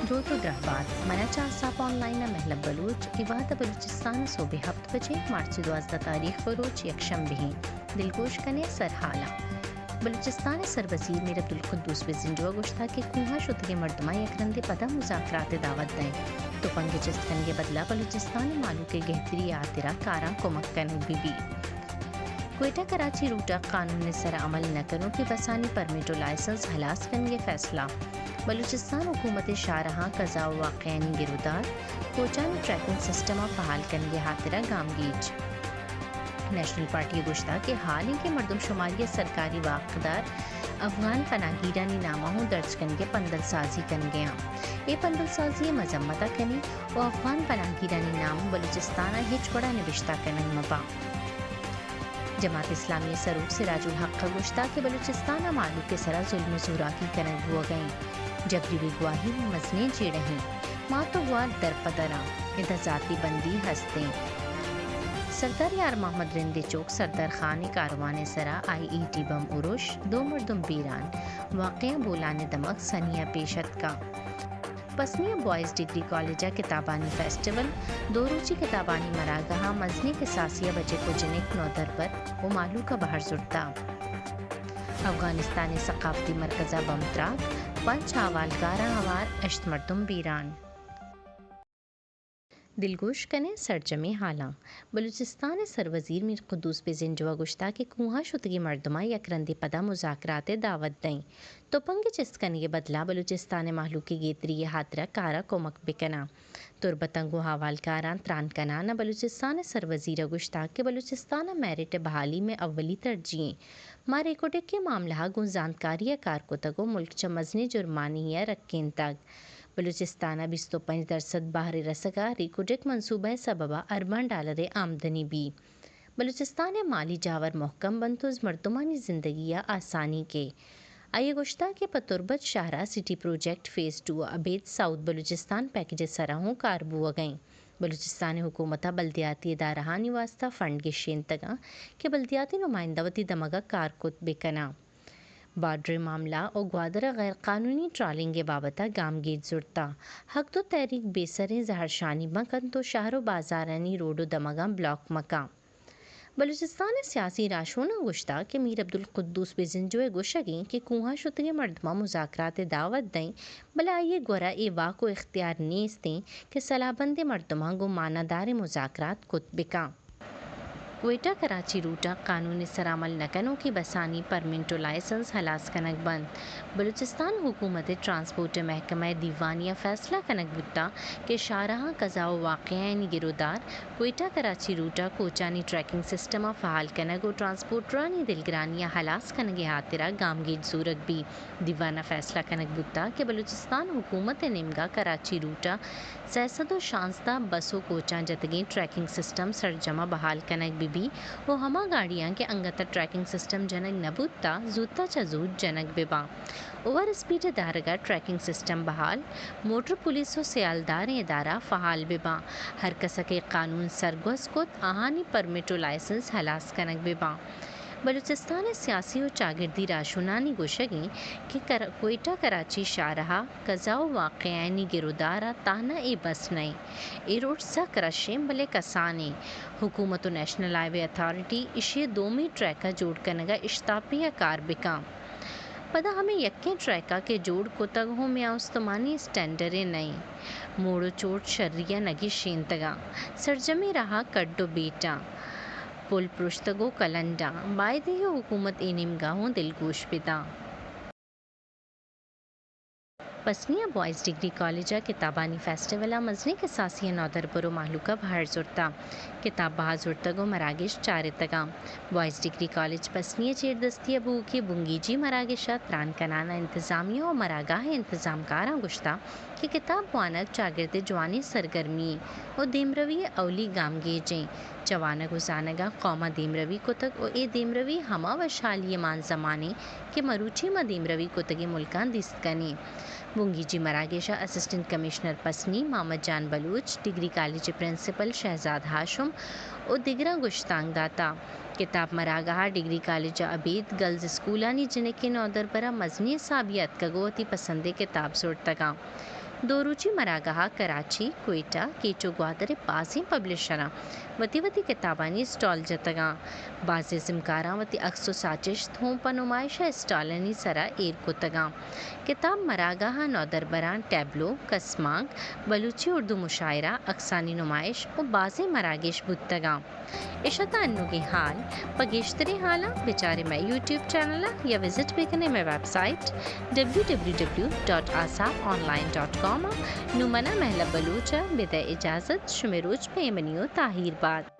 دوست ءُ درہبات، من ءَ چہ آساپ آن لائن ءَ مہلب بلوچ، اے وہد ءَ بلوچستان ءَ سہب ءِ ہپت بجے، مارچ دوازدہ تاریخ ءُ روچ یکشنبے ایں۔ دلگوش کن ایں سرحالاں۔ بلوچستان ءِ سروزیر میر عبدالقدوس بزنجو ءَ گوشتگ کہ کوہاں شتگیں مردماں یک رندے پدا مذاکرات ءِ دعوت دئیں۔ تپنگ ءِ چست کنگ ءِ بدلا بلوچستان ءِ مہلوک ءِ گہتری ءِ ہاترا کاراں کمک کنگ بہ بیت۔ کوئٹہ کراچی روٹ ءَ قانون ءِ سرا عمل نہ کنوکیں بسانی پرمٹ ءُ لائسنس ہلاس کنگ ءِ فیصلہ۔ بلوچستان حکومت ءِ شاہراہاں قضا ءُ واقعہانی گرودار، کوچانی ٹریکنگ سسٹم ءَ فعال کنگ ءِ ہاترا گامگیج۔ نیشنل پارٹی ءَ گوشتگ کہ حال ایں کہ مردم شماری ءِ سرکاری واکدار افغان پناہگیرانی نام ءَ ہوں درج کنگ ءِ پندل سازی کنگ ءَ آں۔ اے پندل سازی ءِ مذمت ءَ کنیں ءُ افغان پناہگیرانی نام بلوچستان ءَ ہچ وڑ ءَ نبشتہ کنگ مہ باں۔ جماعت اسلامی ءِ سروک سراج الحق ءَ گوشتگ کہ بلوچستان ءَ مہلوک ءِ سرا ظلم ءُ زوراکی کنگ بوگ ءَ ایں۔ جبری بیگواہی مزنیں جیڑہ ایں۔ مات ءُ گوار در پہ در آں۔ ادا ذاتی بندی ہست ایں۔ سردار یار محمد رند ءِ چک سردار خان ءِ کاروان ءِ سرا آئی ای ڈی بم اُرش، دو مردم بیران۔ واقعہ بولان ءِ دمگ سنی ءَ پیش اتکگ۔ پسنی ءِ بوائز ڈگری کالج ءَ کتابانی فیسٹیول، دو روچی کتابانی مراگہ ءَ مزنیں کساسی ءَ بچک ءُ جنک نودربر ءُ مہلوک ءَ بہر زرتگ۔ افغانستان ءِ ثقافتی مرکز ءَ بم تراک، پنچ احوالکاراں ہوار، ہشت مردم بیران۔ دلگوش کن ایں سرجمیں ہالاں۔ بلوچستان ءِ سروزیر میر قدوس بزنجو ءَ گوشتگ کہ کوہاں شتگیں مردماں یک رندے پدا مذاکرات ءِ دعوت دئیں۔ تپنگ ءِ چست کنگ ءِ بدلا بلوچستان ءِ مہلوک ءِ گہتری ءِ ہاترا کار ءَ کمک بہ کناں۔ تربتاں گوں احوالکاراں تران کنان ءَ بلوچستان ءِ سروزیر ءَ گوشتگ کہ بلوچستان ءَ میرٹ ءِ بحالی مئے اولی ترجیح ایں۔ ما ریکوڈک ءِ معاملہ ءَ گوں زانتکاری ءَ کار کتگ ءُ ملک چہ مزنیں جرمانی ءَ رکینتگ۔ بلوچستان ءَ بیست ءُ پنچ درسد بہر ءِ رسگ ءَ ریکوڈک منصوبہ ءِ سبب ءَ ارباں ڈالر ءِ آمدنی بیت۔ بلوچستان ءِ مالی جاور مہکم بنت ءُ مردمانی زندگی ءَ آسانی کیت۔ آئی ءَ گوشتگ کہ پہ تربت شاہراہ سٹی پروجیکٹ فیز ٹو ءَ ابید ساؤتھ بلوچستان پیکج ءِ سرا ہوں کار بوگ ءَ ایں۔ بلوچستان ءِ حکومت ءَ بلدیاتی ادارہانی واستہ فنڈ گیشینتگ انت کہ بلدیاتی نمائندہ وتی دمگ ءَ کار کت بہ کناں۔ بارڈر ءِ معاملہ ءُ گوادر ءَ غیر قانونی ٹرالنگ ءِ بابت ءَ گامگیج زرتگ۔ حق دو تحریک بے سریں زہرشانی مہ کنت ءُ شہر ءُ بازارانی روڈ ءُ دمگاں بلاک مہ کنت۔ بلوچستان ءِ سیاسی راہشوناں گوشتگ کہ میر عبدالقدوس بزنجو ءِ گوشگ ایں کہ کوہاں شتگیں مردماں مذاکرات ءِ دعوت دئیں، بلے آئی ءِ گورا اے واک ءُ اختیار نیست ایں کہ سلاہ بندیں مردماں گوں معناداریں مذاکرات کت بہ کنت۔ کوئٹہ کراچی روٹ ءَ قانون ءِ سرا عمل نہ کنوکیں بسانی پرمٹ ءُ لائسنس ہلاس کنگ بنت۔ بلوچستان حکومت ءِ ٹرانسپورٹ ءِ محکمہ ءِ دیوانی ءَ فیصلہ کنگ بوتگ کہ شاہراہاں قضا ءُ واقعہانی گرودار کوئٹہ کراچی روٹ ءَ کوچانی ٹریکنگ سسٹم ءَ فعال کنگ ءُ ٹرانسپورٹرانی دلگرانی ءَ ہلاس کنگ ءِ ہاترا گامگیج زورگ بیت۔ دیوان ءَ فیصلہ کنگ بوتگ کہ بلوچستان حکومت ءِ نیمگ ءَ کراچی روٹ ءَ سئے سد ءُ شانزدہ بس ءُ کوچاں جتگیں ٹریکنگ سسٹم سرجم ءَ بحال کنگ بہ بیت ءُ ہما گاڑیاں کہ انگت ءَ ٹریکنگ سسٹم جنگ نہ بوتگ، زوت ءَ چہ زوت جنگ بہ باں۔ اوور اسپیڈ ءِ دارگ ءَ ٹریکنگ سسٹم بحال، موٹر پولیس ءُ سیالداریں ادارہ فعال بہ باں۔ ہر کس ءَ کہ قانون سرگوز کت، آہانی پرمٹ ءُ لائسنس ہلاس کنگ بہ باں۔ بلوچستان ءِ سیاسی ءُ چاگردی راہشونانی گوشگ ایں کہ کر-، کوئٹہ کراچی شاہراہ ءَ قضا ءُ واقعہانی گرودار ءَ تہنا اے بس نہ ایں۔ اے روڈ سک رش ایں بلے کسان ایں۔ حکومت ءُ نیشنل ہائی وے اتھارٹی ایشی ءِ دومی ٹریک ءِ جوڑ کنگ ءَ اشتاپی ءَ کار بہ کن۔ پدا ہمے یکیں ٹریک ءَ کہ جوڑ کتگ ہوں میان استمانی اسٹینڈرڈے نہ ایں۔ موڑ ءُ چوٹ شری ءَ نہ گیشینتگ آں۔ سرجمیں راہ ءَ کڈ ءُ بیٹاں، پل پرشتگ ءُ کلنڈاں۔ بائدیں کہ حکومت اے نیمگ ءَ ہوں دلگوش بہ داں۔ پسنی ءِ بوائز ڈگری کالج ءَ کتابانی فیسٹیول ءَ مزنیں کساسی ءَ نودربر ءُ مہلوک ءَ بہر زرتگ۔ کتاب بہا زرتگ ءُ مراگش چارتگ آں۔ بوائز ڈگری کالج پسنی ءِ چیردستی ءَ بوؤکیں بنگیجی مراگش ءَ تران کنان ءَ انتظامیہ ءُ مراگاہ ءِ انتظامکاراں گوشتگ کہ کتاب وانگ چاگرد ءِ جوانیں سرگرمی یے ءُ دیمروی ءِ اولی گامگیج ایں۔ چہ وانگ ءُ زانگ ءَ قوم ءَ دیمروی کتگ ءُ اے دیمروی ہما وشھالی ءِ مان زمان ایں کہ مروچی ما دیمروی کتگیں ملکاں دیست کن ایں۔ بنگیجی مراگش ءَ اسسٹنٹ کمشنر پسنی محمد جان بلوچ، ڈگری کالج ءِ پرنسپل شہزاد ہاشم ءُ دگراں گشتانک داتگ۔ کتاب مراگاہ ءَ ڈگری کالج ءَ ابید گرلز اسکولانی جنکیں نودربر ءَ مزنیں حسابی ءَ اتکگ ءُ وتی پسندیں کتاب زرتگ آں۔ دو روچی مراگہا کراچی، کوئٹہ، کیچ و گوادر ء بازیں پبلشراں وتی وتی کتابانی اسٹال جتگاں۔ بازیں ازمکاراں وتی عکس و ساچشت ہوں پہ نمائش ء اسٹالانی سرا ایر کتگاں۔ کتاب مراگہا نودربراں ٹیبلو، کسمانک، بلوچی اردو مشاعرہ، عکسانی نمائش و بازیں مراگش بوتگاں۔ اش اتاں انوگیں حال۔ پہ گیشتریں حالاں بچارے مئے یوٹیوب چینل ء یا وزٹ بکنے مئے website W W W dot asap online dot com ء۔ نوں منا مہلب بلوچ ء بدئے اجازت، شمے روچ پہ ایمنی و تاہیر بات۔